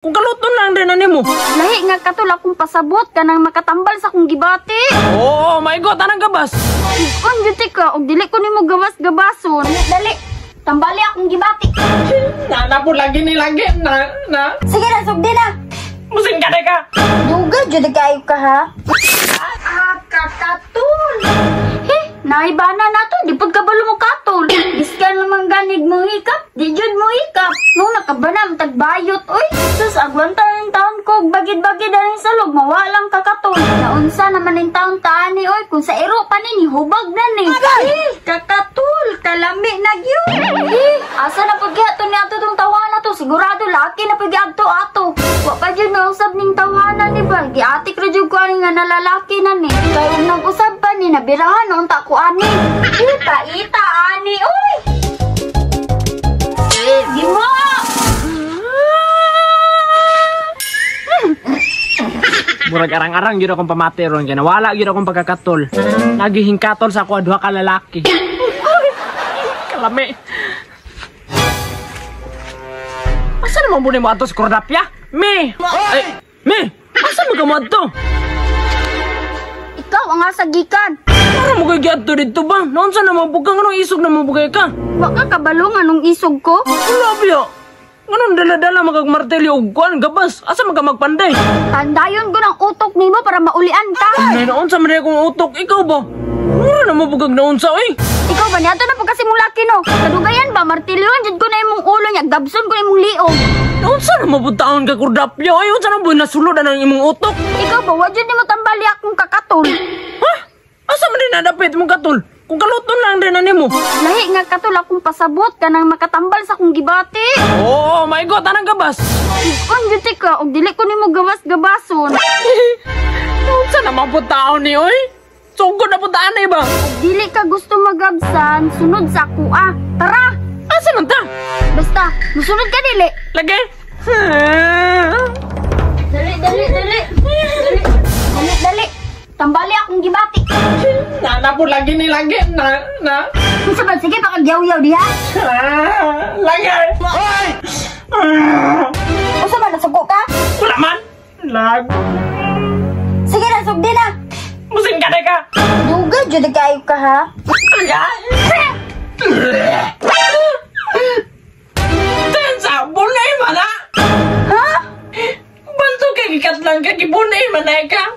Kung kaluton lang din ani mo. Lahi nga katol akong pasabot kanang makatambal sa akong gibati. Oh my God, anang gabas? Kung jud ka og dili ko nimo gawas-gabason. Dali. Tambali akong gibati. Na na po lagi ni lagi na na. Sige na, sugdi na. Musin ka na ka. Duga jud kayo ka ha. Ah, kakatol. He, naibana na to, di pud kabalo mo katol. Biskan naman ganig mo hikap, di jud mo hikap. Nung nakabanam tagbayot oy. Sus, agwanta ng taon ko, bagid-bagid ang salog, mawalang kakatol. Naunsa naman ning taon taani oy, kung sa ero pa ni hubag na ni. Eh, kakatol, kalami na gyud. Eh, asa na pud kaya to ni ato tong tawana to, sigurado laki na pud giadto ato. Wa pa jud nausab ning tawhana ni ba? Giatik ra jud ko ani nga nalalaki na ni. Kay ug nag-usab pa ni nabirahan unta ko ani. Eh, paita ani oy. Gimo! Murag arang-arang gyud akong pamati ron kay nawala gyud akong pagkakatol. Nagihingkatol sa ako duha ka lalaki. Kalami. Asa naman mo ato sa Cordapia? Me! Ay, me! Asa mo ka mo ato? Ikaw ang asagikan. Para mo kay giadto dito ba? Naunsa na mo bugang anong isog na mo bugay ka? Wa ka kabalo nga nung isog ko? Wala biya. Nganong dala-dala magag martilyo og kuan gabas? Asa man ka magpanday? Tandayon ko ng utok nimo para maulian ka. Nay, naunsa man akong utok? Ikaw ba? Mura na mo bugag naunsa oy. Ikaw ba niadto na pud kasi mong laki no? Kadugayan ba martilyohan jud ko na imong ulo nya, gabson ko na imong liog. Naunsa na mo taon ka Cordapia? Ay, unsa na mo nasulod na ng imong utok? Ikaw ba wa jud nimo tambali akong kakatol? Ha? Asa man din nadapit mong katol? Kung kaluton lang din ani mo. Lahi nga katol akong pasabot kanang makatambal sa akong gibati. Oh my God, anang gabas? Kung jud ka og dili ko nimo gawas-gabason. Naunsa na mo taon ni oy? Sugod na po taan eh ba? Dili ka gusto magabsan, sunod sa ako ah. Tara! Asa man ta? Basta, musunod ka dili. Lagi? Dali, dali, dali. Dali, dali, dali. Tambali akong gibati. Na na po lagi ni lagi na na. Unsa ba? Sige, baka gyaw-yaw diha. Lagi. Unsa ba, nasuko ka? Wala man. Lag. Sige na, sugdi na. Musin ka na ka. Duga, jud kayo ka ha. Tensa, bunay man na. Ha? Banto kay gikatlang ka, gibunay man na ka.